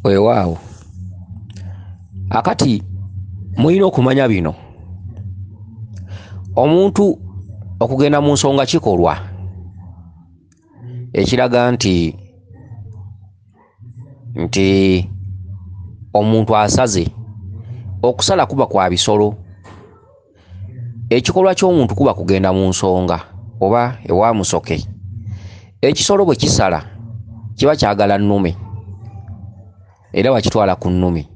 Weewaawo, akati mulina okumanya bino. Omuntu okugenda mu nsonga kikolwa ekiraga nti omuntu asaze. Okusala kuba kwa bisolo. Ekikolwa ky'omuntu kuba kugenda mu nsonga oba ewa musoke. Ekisolo bwe kisala kiba kyagala nnume, era bakitwala ku nnume.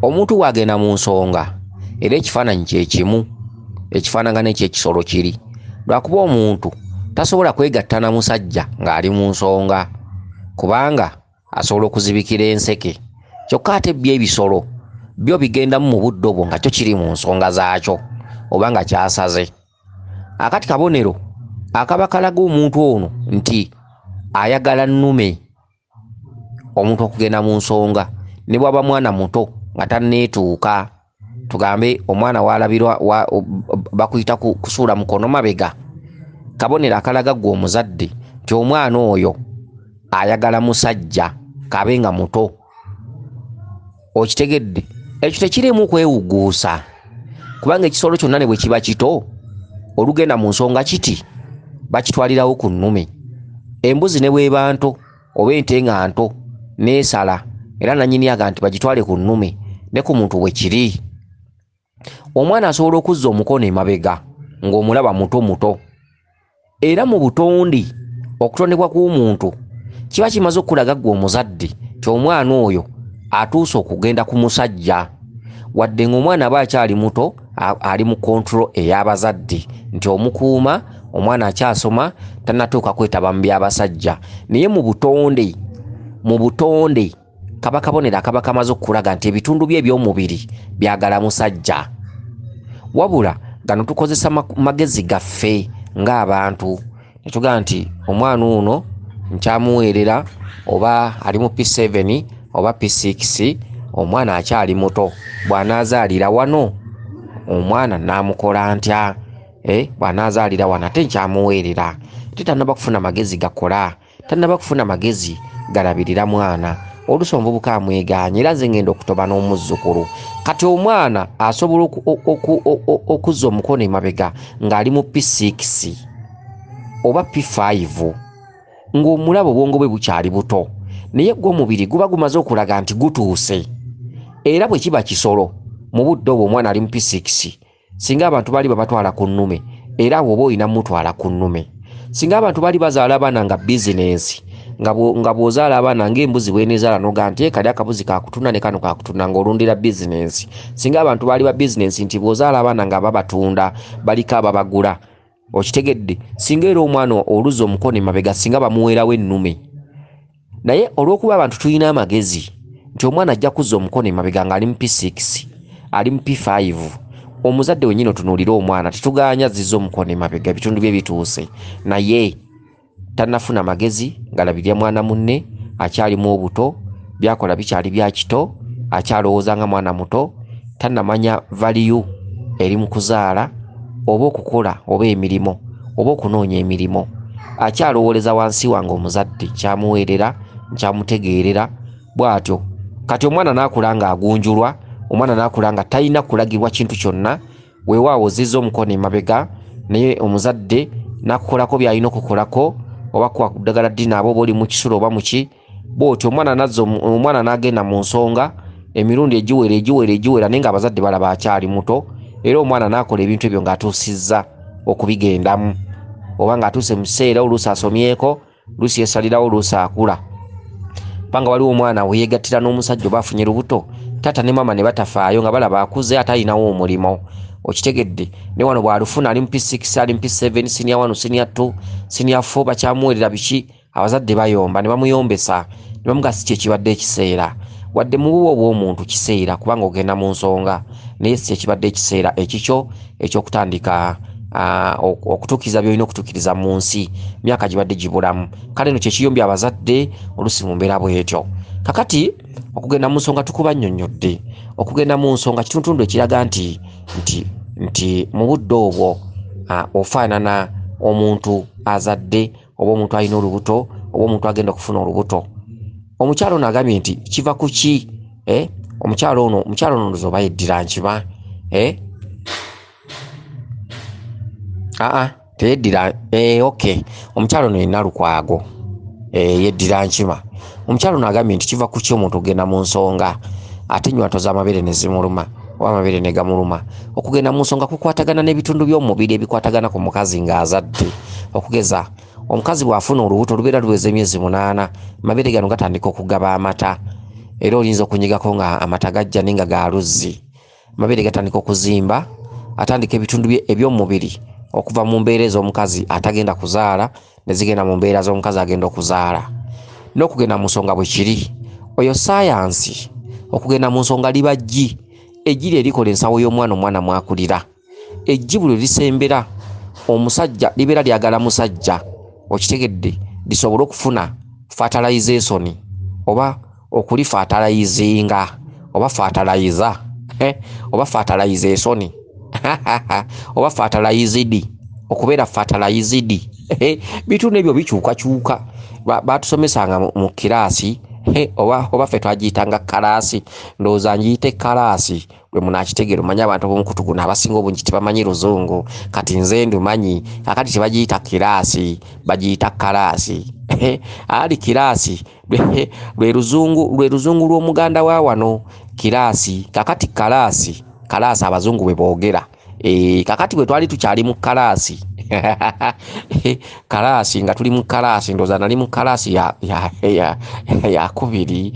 Omuntu bw'agenda mu nsonga era ekifaananyi kye kimu ekifaanagana eky'ekisolo kiri, lwakuba omuntu tasobola kwegatta na musajja ng'ali mu nsonga, kubanga asobola okuzibikira enseke. Kyokka ate byo ebisolo byo bigendamu mu budde obwo nga kyo kiri mu nsonga zaakyo oba nga kyasaze. Akati kabonero akaba kalaga omuntu ono nti ayagala nnume. Omuntu okugenda mu nsonga ne bw'aba mwana muto nga tanneetuuka, tugambe omwana w'alabirwa bakuyita kusuula mukono mabega, kabonero akalaga ggwe omuzadde nti omwana oyo ayagala musajja kabe nga muto. Okitegedde? Ekyo tekiriimu kwewugguusa, kubanga ekisolo kyonna ne bwe kiba kito olugenda mu nsonga kiti bakitwalirawo ku nnume. Embuzi ne bw'eba nto oba ente nga nto n'esala, era nannyini aga nti bagitwale ku nnume, ne ku muntu bwe kiri. Omwana asobola okuzza omukono emabega ng'omulaba muto muto, era mu butonde okutondebwa kw'omuntu kiba kimaze okulaga ggwe omuzadde nti omwana oyo atuuse okugenda ku musajja. Wadde ng'omwana aba akyali muto, ali mu control ey'abazadde nti omukuuma, omwana akyasoma, tannatuuka kwetaba mu by'abasajja. Naye mu butonde kaba kabonero akaba kamaze okulaga nti ebitundu bye eby'omubiri byagala musajja. Wabula gano tukozesa magezi gaffe ng'abantu ne tugamba nti omwana ono nkyamuweerera, oba ali mu P7 oba P6, omwana akyali muto, bw'anaazaalira wano omwana naamukola ntya? Bw'anaazaalira wano ate nkyamuweerera, ate tannaba kufuna magezi gakola, tannaba kufuna magezi galabirira mwana. Oluusi omuvubuka amwegaanye, era nze ngenda okutoba n'omuzzukulu. Kati omwana asobola okuzza omukono emabega ng'ali mu P6 oba P5, ng'omulaba obwongo bwe bukyali buto, naye gwe omubiri guba gumaze okulaga nti gutuuse. Era bwe kiba kisolo mu budde obwo omwana ali mu P6, singa abantu baali babatwala ku nnume, era awo oba olina mutwala ku nnume. Singa abantu baali bazaala abaana nga bizinensi, nga bw'ozaala abaana ng'embuzi bw'eneezaala n'ogaa nti kali akabuzi kakutunda ne kano kakutunda, ng'olundira bizinensi. Singa abantu baali ba bizinensi nti bw'ozaala abaana nga babatunda baliko ababagula, okitegedde? Singa era omwana oluzza omukono emabega singa bamuweerawo ennume. Naye olw'okuba abantu tulina amagezi nti omwana ajja kuzza omukono emabega ng'ali mu P6, ali mu P5, omuzadde wennyini otunuulire omwana, tetugaanya azizza omukono emabega, ebitundu bye bituuse, naye tannafuna magezi ng'alabirira mwana munne, akyalimu obuto, by'akola bikyali bya kito, akyalowooza nga mwana muto, tannamanya value eri mu kuzaala oba okukola oba emirimu oba okunoonya emirimu, akyalowooleza wansi wange omuzadde, nkyamuweerera, nkyamutegeerera bw'atyo. Kati omwana n'akula ng'agunjulwa, omwana n'akula nga talina kulagirwa kintu kyonna. Weewaawo ozizza omukono emabega, naye omuzadde n'akukolako by'alina okukolako, oba kuwa ku ddagala ddina aba oba oli mu kisulo oba mu ki, bw'otyo omwana n'azza omwana n'agenda mu nsonga emirundi egiwera egiwera egiwera, naye ng'abazadde balaba akyali muto, era omwana n'akola ebintu ebyo ng'atuusizza okubigendamu, oba ng'atuuse mu kiseera oluusi asomyeko, oluusi yeesalirawo, oluusi akula. Kubanga waliwo omwana we yeegattira n'omusajja oba afunye lubuto, taata ne maama ne batafaayo nga balaba akuze ate alinawo omulimo. Okitegedde? Ne wano bw'alufuna ali mu P6, ali mu P7, senior 1, senior 2, senior 4, bakyamuweerera biki, abazadde bayomba ne bamuyombesa ne bamugamba si kye kibadde ekiseera. Wadde mu bubo obw'omuntu kiseera kubanga ogenda mu nsonga, naye si kye kibadde ekiseera ekikyo eky'okutandika okutuukiriza by'olina okutuukiriza mu nsi, myaka gibadde gibulamu. Kale eno kye kiyombya abazadde oluusi mu mbeera bw'etyo. Kakati okugenda mu nsonga tukubannyonnyodde. Okugenda mu nsonga kitundutundu ekiraga nti mu budde obwo ofaanana omuntu azadde oba omuntu alina olubuto oba omuntu agenda okufuna olubuto. Omukyalo ono agambye nti kiva ku ki? Omukyalo ono ndowooza oba yeddira nkima, teyeddira, okay, omukyalo ono yenna Lukwago, yeddira nkima. Omukyalo ono agambye nti kiva ku ki omuntu okugenda mu nsonga ate ennywanto z'amabeere ne zimuluma oba amabeere ne gamuluma? Okugenda mu nsonga kukwatagana n'ebitundu by'omubiri ebikwatagana ku mukazi ng'azadde. Okugeza omukazi bw'afuna olubuto lubeera luweza emyezi 8, amabeere gano gatandika okugaba amata, era oyinza okunyigako nga amata gajja naye nga ga luzzi. Amabeere gatandika okuzimba, atandika ebitundu bye eby'omubiri okuva mu mbeera ez'omukazi atagenda kuzaala ne zigenda mu mbeera z'omukazi agenda okuzaala. N'okugenda mu nsonga bwe kiri, oyo saayansi. Okugenda mu nsonga liba ggi, eggi lye likola ensawo y'omwana, omwana mw'akulira. Eggi buli lisembera omusajja libeera lyagala musajja, okitegedde, lisobole okufuna fertilization oba okulifertilizinga oba fertilizer, oba fertilization oba fertilized, okubeera fertilized. Bitundu ebyo bikyukakyuka. Batusomesanga mu kiraasi, oba ffe twagiyitanga kalaasi, ndowooza ngiyite kalaasi lwe munaakitegeera. Omanyi abantu ab'omukutu guno abasinga obungi tebamanyi luzungu, kati nze ndumanyi. Kakati tebagiyita kiraasi, bagiyita kalaasi. Ali kiraasi lwe luzungu lw'omuganda wa wano, kiraasi. Kakati kalaasi, kalaasi abazungu bwe boogera. Kakati bwe twali tukyali mu kalaasi kalaasi nga tuli mu kalaasi, ndowooza nali mu kalaasi ya kubiri.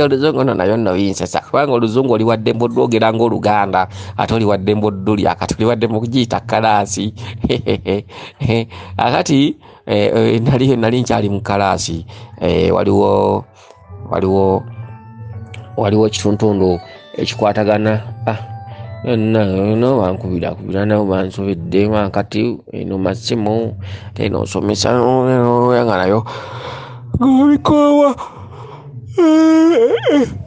Oluzungu nno nayo nno binsesa, kubanga oluzungu oli wa ddembe olwogera ng'Oluganda, ate oli wa ddembe oddulya, kati oli wa ddembe okugiyita kalaasi. Akati nali nkyali mu kalaasi, waliwo ekituntundu ekikwatagana. No bankubira kubira nabo bansobedde, kati eno masimu eno nsomesa nga nayo gobikoowa.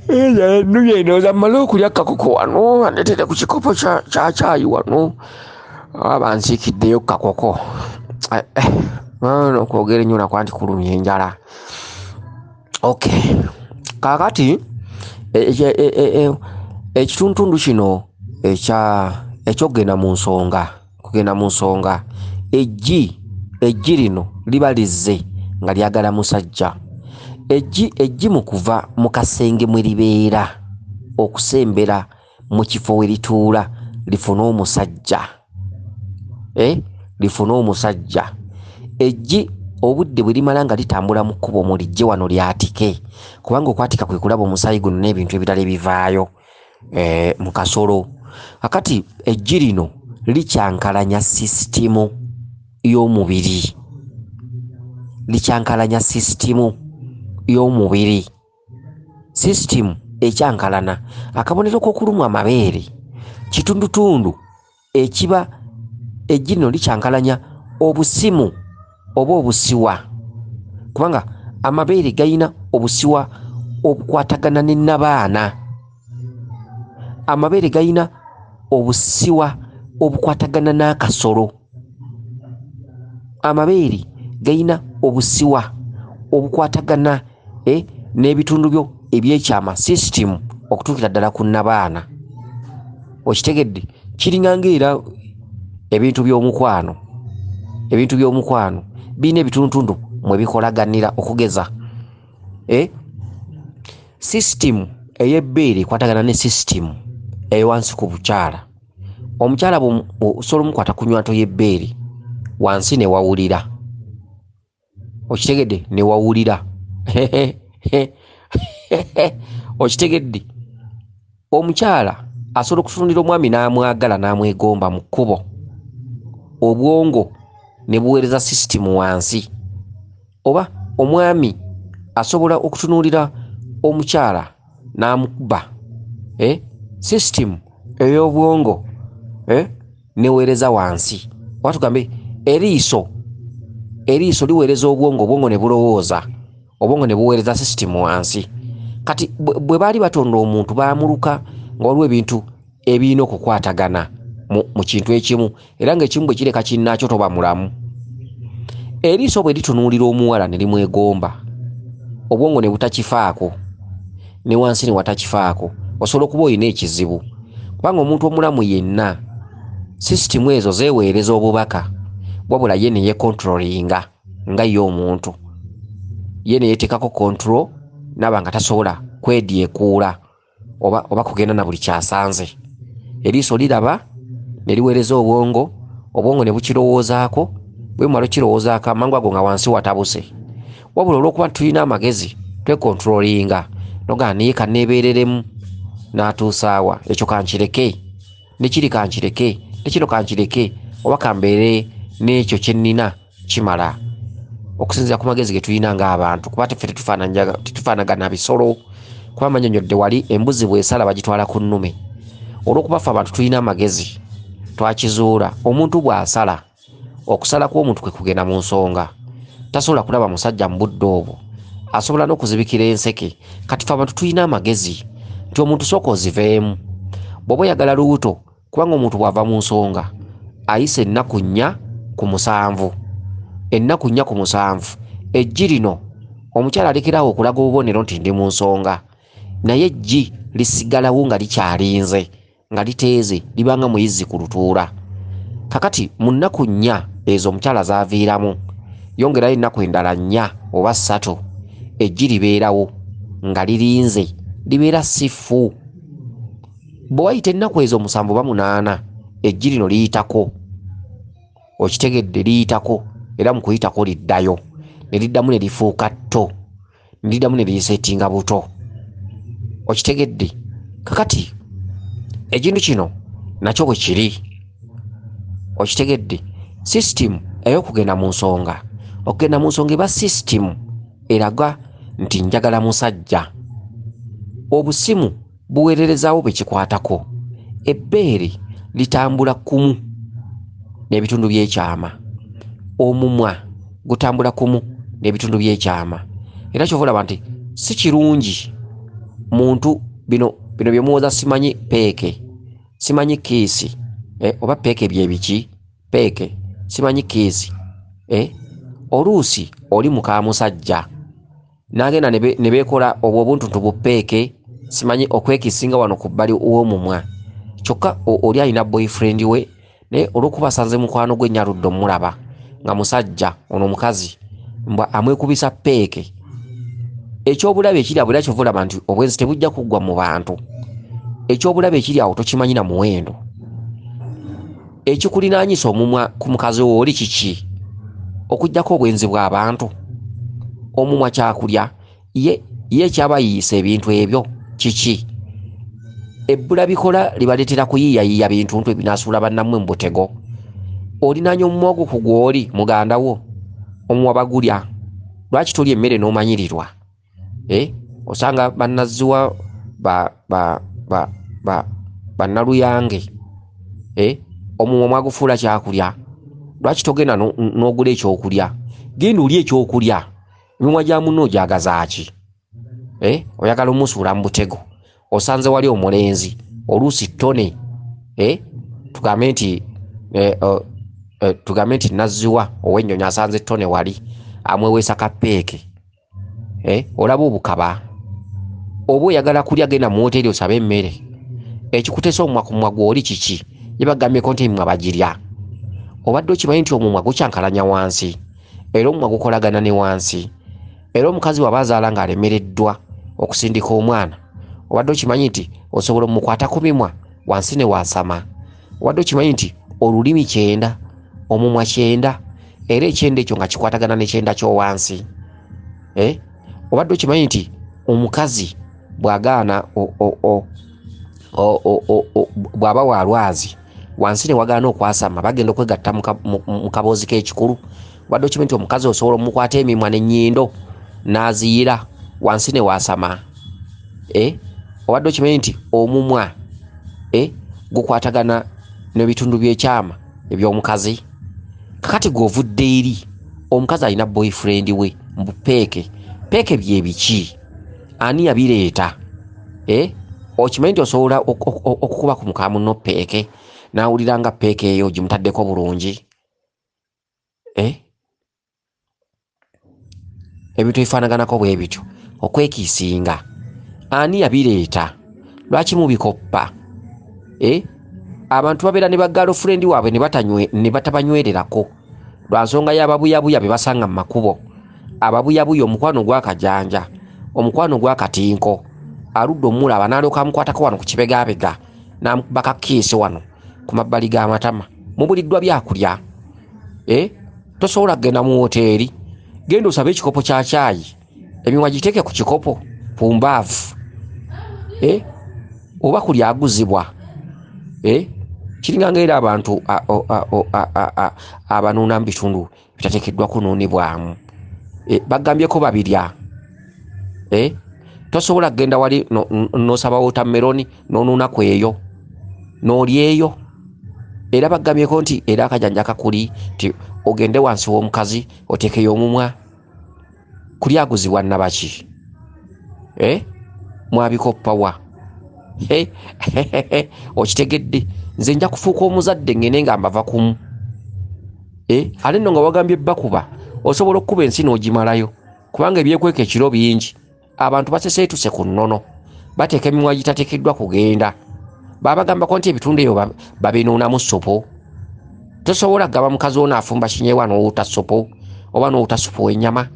Ennumye ndowooza mmale okulya kakoko wano, bandeetere ku kikopo kya caayi wano, bansiikiddeyo kakoko. Okwogera ennyo nakwo anti kulumya enjala. Okay, kaakati ekituntundu kino ekyokugenda mu nsonga, kugenda mu nsonga, eggi lino liba lizze nga lyagala musajja. Eggi mu kuva mu kasenge mwe libeera okusembera mu kifo we lituula lifune omusajja, lifune omusajja. Eggi obudde bwe limala nga litambula mu kkubo mulijje wano lyatike, kubanga okwatika kwe kulaba omusaayi guno n'ebintu ebirala ebivaayo mu kasolo. Kakati eggi lino likyankalanya sisitimu y'omubiri, likyankalanya sisitimu y'omubiri. Sisitimu ekyankalana. Akabonero k'okulumwa amabeere kitundutundu ekiba eggi lino likyankalanya obusimu oba obusiwa, kubanga amabeere gayina obusiwa obukwatagana ne nnabaana. Amabeere gayina obusiwa obukwatagana n'akasolo. Amabeere gayina obusiwa obukwatagana n'ebitundu byo ebyekyama, sisitimu okutuukira ddala ku nnabaana. Okitegedde? Kiringa ng'era ebintu by'omukwano. Ebintu by'omukwano birina ebitundutundu mwe bikolaganira. Okugeza sisitimu ey'ebbeere ekwatagana ne sisitimu ewansi ku bukyala. Omukyala bw'osobola omukwata ku nywanto y'ebbeere wansi ne wawulira, okitegedde, ne wawulira. Okitegedde? Omukyala asobola okutunuulira omwami n'amwagala n'amwegomba mu kkubo, obwongo ne buweereza sisitimu wansi. Oba omwami asobola okutunuulira omukyala n'amukuba, sisitimu ey'obwongo neweereza wansi. Oba tugambe eriiso liweereza obwongo, obwongo ne bulowooza, obwongo ne buweereza sisitimu wansi. Kati bwe baali batonda omuntu baamuluka nga waliwo ebintu ebirina okukwatagana mu kintu ekimu, era ng'ekimu bwe kireka kinnaakyo toba mulamu. Eriiso bwe litunuulira omuwala ne limwegomba, Obwongo ne butakifaako, ne wansi ne watakifaako, osobola okuba olina ekizibu. Kubanga omuntu omulamu yenna sisitimu ezo zeeweereza obubaka, wabula ye ne yeekontrolinga nga ye omuntu. Ye ne yeeteekako control n'aba nga tasobola kwedyekuula oba kugenda na buli kyasanze. Eriiso liraba ne liweereza obwongo, obwongo ne bukirowoozaako, bwe bumala okukirowoozaako amangu ago nga wansi watabuse. Wabula olw'okuba tulina amagezi twekontrolinga, n'ogamba naye kanneebeereremu n'atuusaawa, ekyo kankireke, ne kiri kankireke, ne kino kankireke, oba kambeere n'ekyo kye nnina kimala. Okusinziira ku magezi ge tulina ng'abantu, kuba ffe tetufaanagana bisolo. Kuba mannyonnyodde wali embuzi bw'esala bagitwala ku nnume. Olw'okuba ffe abantu tulina amagezi, twakizuula omuntu bw'asala, okusala kw'omuntu kwe kugenda mu nsonga. Tasobola kulaba musajja mu budde obwo, asobola n'okuzibikira enseke. Kati ffe abantu tulina amagezi nti omuntu sooka oziveemu. Bw'oba oyagala lubuto, kubanga omuntu bw'ava mu nsonga ayisa ennaku 4 ku 7. Ennaku 4 ku 7, eggi lino omukyala alekerawo okulaga obubonero nti ndi mu nsonga, naye eggi lisigalawo nga likyalinze, nga liteeze, libanga muyizzi ku lutuula. Kakati mu nnaku 4 ezo omukyala z'aviiramu, yongerayo ennaku endala 4 oba 3, eggi libeerawo nga lirinze, libeera si ffu. Bwe wayita ennaku ezo 7 oba 8, eggi lino liyitako, okitegedde, liyitako, era mu kuyitako liddayo, ne liddamu ne lifuuka tto, ne liddamu ne lisetinga buto, okitegedde. Kakati ekintu kino nakyo bwe kiri, okitegedde. Sisitimu ey'okugenda mu nsonga, okugenda mu nsonga eba sisitimu eraga nti njagala musajja. Obusimu buweererezaawo bwe kikwatako. Ebbeere litambula kumu n'ebitundu by'ekyama, omumwa gutambula kumu n'ebitundu by'ekyama. Era ky'ova olaba nti si kirungi muntu bino bye muwoza simanyi peeke, simanyi kiisi, oba peeke bye biki, peeke simanyi kiisi, oluusi oli muka musajja n'agenda ne beekola obwo obuntuntu bupeeke, simanyi okwekisinga wano ku bbali w'omumwa. Kyokka oli alina boyfriend we, naye olw'okuba asanze mukwano gwe nnyaludde omulaba nga musajja ono omukazi mbwa amwekubisa peeke. Ekyobulabe ekiri awo, era ky'ova olaba nti obwenzi tebujja kuggwa mu bantu. Ekyobulabe ekiri awo tokimanyi na muwendo. Ekikulinaanyisa omumwa ku mukazi wo oli kiki? Okuggyako obwenzi bw'abantu. Omumwa kyakulya, ye ekyabayiisa ebintu ebyo kiki? Ebbula bikola libaleetera kuyiiyayiiya bintu ntu ebinaasuula bannammwe mu butego. Olinaanya omumwa ogwo ku gw'oli muganda wo, omumwa bagulya. Lwaki tolya emmere n'omanyirirwa? Osanga bannazziwa bannaluyange, omumwa mwagufuula kyakulya. Lwaki togenda n'ogula ekyokulya? Genda olye ekyokulya. Emimwa gya munno ogyagaza ki? Oyagala omusuula mu butego. Osanze wali omulenzi oluusi ttone, tugambe nti nazziwa ow'ennyonyi asanze ttone wali amweweesa kapeeke, olaba obukaba. Oba oyagala kulya, genda mu woteeri osabe emmere. Ekikuteesa omumwa ku mumwa gw'oli kiki? Ye bagambyeko nti emimwa bagirya. Obadde okimanyi nti omumwa gukyankalanya wansi, era omumwa gukolagana ne wansi. Era omukazi bw'aba azaala ng'alemereddwa okusindika omwana, obadde okimanyi nti osobola omukwata ku mimwa wansi ne waasama. Obadde okimanyi nti olulimi kyenda, omumwa kyenda, era ekyenda ekyo nga kikwatagana n'ekyenda ky'owansi. Obadde okimanyi nti omukazi bw'agaana bw'aba wa lwazi wansi ne wagaana okwasama, bagenda okwegatta mu kaboozi k'ekikulu. Obadde okimanyi nti omukazi osobola omukwata emimwa n'ennyindo n'aziyira wansi ne waasama. Obadde okimanyi nti omumwa gukwatagana n'ebitundu by'ekyama eby'omukazi. Kakati gw'ovudde eri omukazi alina boyfriend we mbu peeke. Peeke bye biki? Ani yabireeta? Okimanyi nti osobola okukuba ku muka munno peeke n'awulira nga peeke eyo gimutaddeko bulungi. Ebintu ebifaanaganako bwe bityo. Okwekiisinga ani yabireeta? Lwaki mubikoppa? Abantu babeera ne ba girlfriend waabwe ne batabanywererako lwa nsonga y'ababuyabuya be basanga mu makubo. Ababuyabuya omukwano gw'akajanja, omukwano gw'akatinko, aludde omulaba n'alyoka amukwatako wano ku kibegaabega n'amukuba kakiisi wano ku mabbali g'amatama. Mubuliddwa byakulya. Tosobola kugenda mu woteeri, genda osabe ekikopo kya caayi, emimwa giteeke ku kikopo pumbaavu, oba kulyaguzibwa. Kiringa ng'era abantu abanuuna mu bitundu bitateekeddwa kunuunibwamu. Bagambyeko babirya. Tosobola kugenda wali n'osaba watermelon n'onuuna ku eyo n'olyeyo. Era bagambyeko nti era akajanja kakuli nti ogende wansi w'omukazi oteekeyo omumwa. Kulyaguzibwa nnabaki? Mwabikoppa wa? Okitegedde? Nze nja kufuuka omuzadde ngende nga mbava kumu. Ate nno nga wagambye bakuba, osobola okukuba ensi n'ogimalayo, kubanga ebyekweka ekiro bingi. Abantu baseseetuse ku nnono, bateeka emimwa gitateekeddwa kugenda. Babagambako nti ebitundu ebyo babinuunamu ssopo. Tosobola kugaba mukazi ono afumba kinyewa n'owuuta ssopo oba n'owuuta ssupu w'ennyama,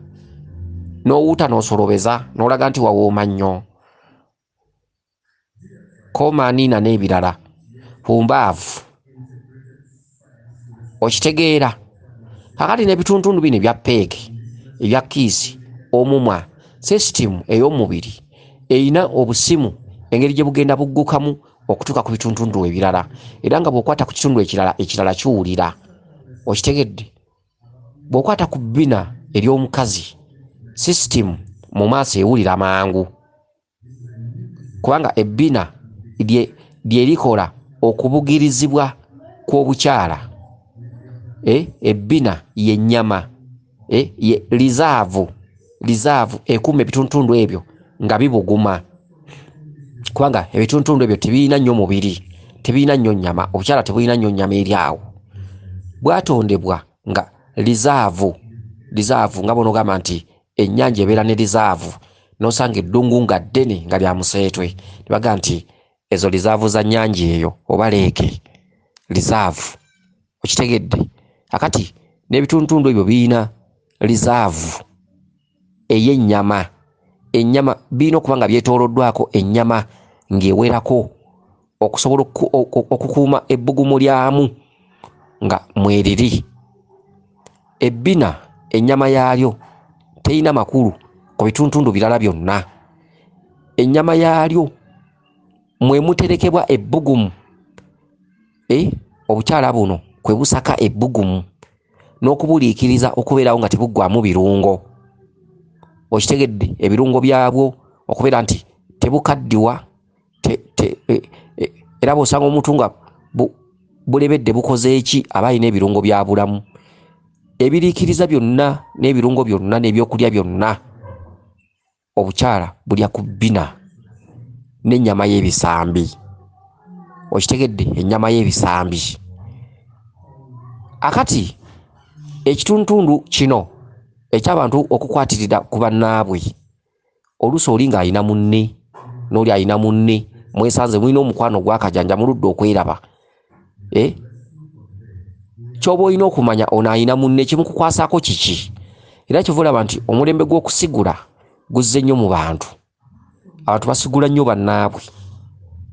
n'owuuta n'osolobeza n'olaga nti wawooma nnyo. Komaaniina n'ebirala pumbaavu. Okitegeera? Kakati n'ebituntundu bino ebya peeke, ebya kiisi, omumwa, sisitimu ey'omubiri erina obusimu engeri gye bugenda buggukamu okutuuka ku bituntundu ebirala, era nga bw'okwata ku kitundu ekirala, ekirala kiwulira. Okitegedde? Bw'okwata ku bbina ery'omukazi, sisitimu mu maaso ewulira mangu, kubanga ebbina lye likola okubugirizibwa kw'obukyala. Ebbina y'ennyama, ye lizaavu ekuuma ebituntundu ebyo nga bibuguma, kubanga ebituntundu ebyo tebirina nnyo mubiri, tebirina nnyo nnyama, obukyala tebulina nnyo nnyama eri awo. Bwatondebwa nga lizaavu nga bw'onoogamba nti ennyanja ebeera ne lizaavu, n'osanga eddungu nga ddene nga lya museetwe, ne bagamba nti ezo lizaavu za nnyanja eyo oba leeke lizaavu. Okitegedde? Akati n'ebituntundu ebyo birina lizaavu ey'ennyama. Ennyama birina okuba nga byetooloddwako ennyama ng'ewerako okusobola okukuuma ebbugumu lyamu nga mweriri. Ebbina ennyama yaalyo terina makulu ku bituntundu birala byonna. Ennyama yaalyo mwe muterekebwa ebbugumu. Obukyala buno kwe busaka ebbugumu n'okubuliikiriza okubeerawo nga tebuggwamu birungo. Okitegedde? Ebirungo byabwo okubeera nti tebukaddiwa, era bw'osanga omuntu nga bulebedde bukoze eki, aba alina ebirungo bya bulamu. Ebiriikiriza byonna n'ebirungo byonna n'ebyokulya byonna obukyala bulya ku bbina n'ennyama y'ebisambi. Okitegedde? Ennyama y'ebisambi. Akati ekituntundu kino eky'abantu okukwatirira ku bannaabwe, oluusi oli ng'alina munne n'oli alina munne, mwesanze mulina omukwano ogw'akajanja, muludde okweraba. Ky'oba olina okumanya ono alina munne kimukukwasaako kiki? Era kyova olaba nti omulembe gw'okusigula guzze nnyo mu bantu. Abantu basigula nnyo bannaabwe.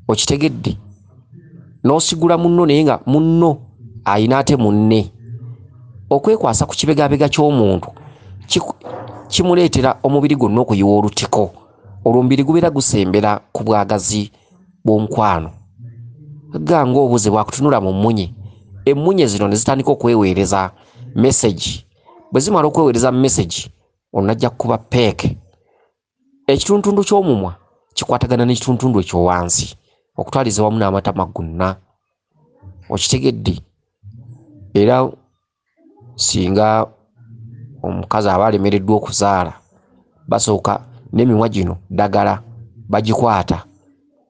Okitegedde? N'osigula munno naye nga munno alina ate munne. Okwekwasa ku kibegaabega ky'omuntu kimuleetera omubiri gwonna okuyiwa olutiko. Olwo omubiri gubeera gusembera ku bwagazi bw'omukwano. Ga ng'obuze bwakutunula mu mmunye. Emmunye zino ne zitandika okweweereza message. Bwe zimala okweweereza message, ono ajja kukuba peeke. Ekituntundu ky'omumwa kikwatagana n'ekituntundu ekyowansi okutwaliza wamu n'amatama gonna. Okitegedde? Era singa omukazi aba alemereddwa okuzaala, basooka n'emimwa gino ddagala bagikwata.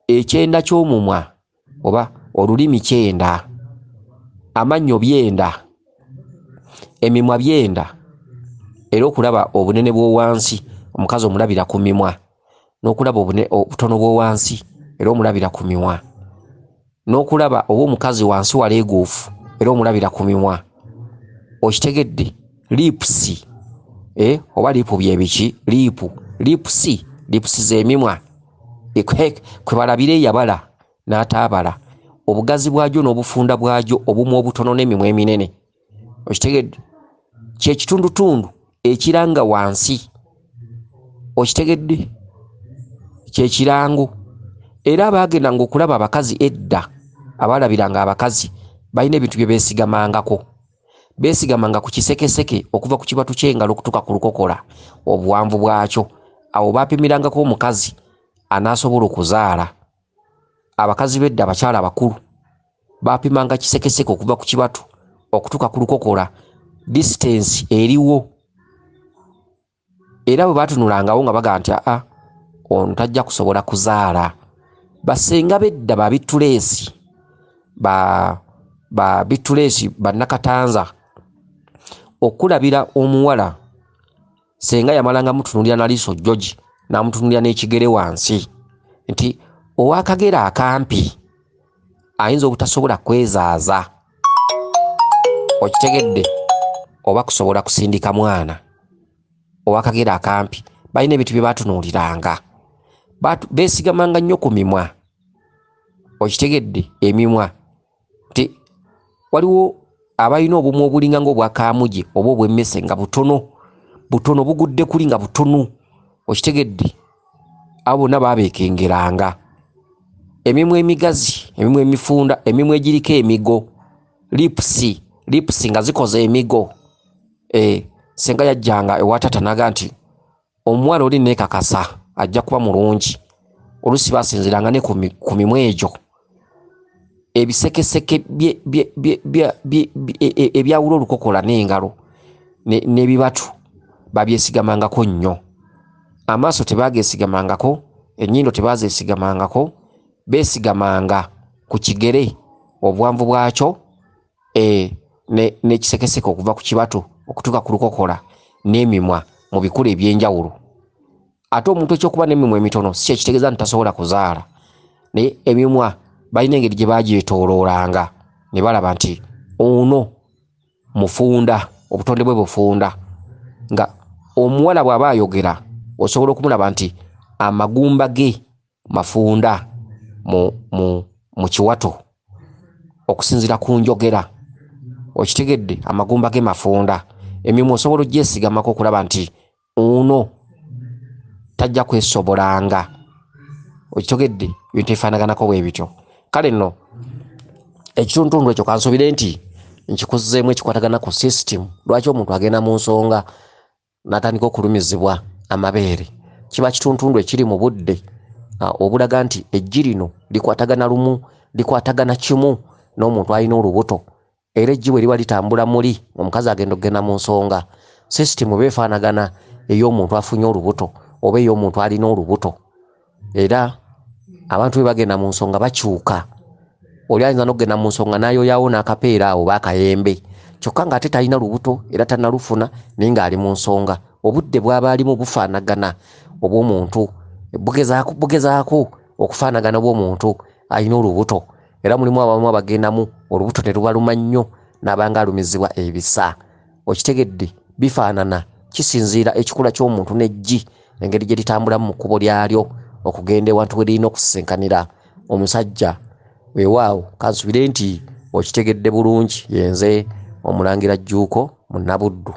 Ekyenda ky'omumwa oba olulimi kyenda, amannyo byenda, emimwa byenda, era okulaba obunene bw'owansi Omukazi omulabira ku mimwa, n'okulaba obutono bw'owansi era omulabira ku mimwa, n'okulaba oba omukazi wansi waleeguufu era omulabira ku mimwa. Okitegedde? Lipusi oba lipu byebiki? Lipu, lipusi, lipusi z'emimwa kwe balabira eyabala n'ataabala, obugazi bwagyo n'obufunda bwagyo, obumwa obutono n'emimwa eminene. Okitegedde? Kyekitundutundu ekiranga wansi. Okitegedde? Kyekirango. Era abaagendanga okulaba abakazi edda, abaalabiranga abakazi balina ebintu bye beesigamangako. Beesigamanga ku kisekeseke okuva ku kibatu ky'engalo okutuuka ku lukokola, obuwanvu bwakyo. Awo baapimirangako omukazi anaasobola okuzaala. Abakazi b'edda, abakyala abakulu, baapimanga kisekeseke okuva ku kibatu okutuuka ku lukokola, distance eriwo. Era bwe baatunulangawo nga bagamba nti aa, ono tajja kusobola kuzaala. Basenga b'edda ba bituleesi, ba bituleesi bannakatanza, okulabira omuwala senga yamalanga mutunuulira na liiso jjogi, n'amutunuulira n'ekigere wansi, nti ow'akagere akampi ayinza obutasobola kwezaaza. Okitegedde? Oba kusobola kusindika mwana. Ow'akagere akampi balina ebintu bye baatunuuliranga. Beesigamanga nnyo ku mimwa. Okitegedde? Emimwa. Nti waliwo abalina obumwa obulinga ng'obwa kaamuje oba obw'emmese nga butono butono, bugudde kuli nga butono. Okitegedde? Abo bonna baabeekengeranga. Emimwa emigazi, emimwa emifunda, emimwa egiriko emigo, lipusi, lipusi nga zikoze emigo. Senga yajjanga ewa taata n'agamba nti omuwala oli neekakasa ajja kuba mulungi. Oluusi baasinziiranga ne ku mimwa egyo. Ebisekeseke ebyawula olukokola n'engalo n'ebibatu babyesigamangako nnyo. Amaaso tebaageesigamangako, ennyindo tebaazeesigamangako, beesigamanga ku kigere obuwanvu bwakyo n'ekisekeseke okuva ku kibatu okutuuka ku lukokola n'emimwa mu bikula eby'enjawulo. Ate omuntu ekyokuba n'emimwa emitono si kyekitegeeza nti tasobola kuzaala, naye emimwa balina engeri gye baagyetooloolanga ne balaba nti ono mufunda, obutonde bwe bufunda. Nga omuwala bw'aba ayogera osobola okumulaba nti amagumba ge mafunda mu kiwato okusinziira ku njogera. Okitegedde? Amagumba ge mafunda. Emimwa osobola ogyesigamako okulaba nti ono tajja kwesobolanga. Okitegedde? Ebintu ebifaanaganako bwe bityo. Kale nno ekitundutundu ekyo kansuubire nti nkikuzeemu ekikwatagana ku system. Lwaki omuntu agenda mu nsonga n'atandika okulumizibwa amabeere? Kiba kitundutundu ekiri mu budde obulaga nti eggi lino likwatagana lumu, likwatagana kimu n'omuntu alina olubuto. Era eggi bwe liba litambula muli, omukazi agenda okugenda mu nsonga, system beefaanagana ey'omuntu afunye olubuto oba ey'omuntu alina olubuto. Era abantu bwe bagenda mu nsonga bakyuka. Oli ayinza n'okugenda mu nsonga n'ayoyawo n'akapeera awo oba akayembe, kyokka ng'ate talina lubuto era tannalufuna, naye ng'ali mu nsonga. Obudde bw'aba alimu bufaanagana obw'omuntu, bugezaako okufaanagana obw'omuntu alina olubuto. Era mulimu abamu abagendamu olubuto ne lubaluma nnyo n'abanga alumizibwa ebisa. Okitegedde? Bifaanana, kisinziira ekikula ky'omuntu n'eggi engeri gye litambulamu mu kkubo lyalyo okugenda ewantu we lirina okusisinkanira omusajja. Weewaawo kansuubire nti okitegedde bulungi. Yenze Omulangira Jjuuko Munnabuddu.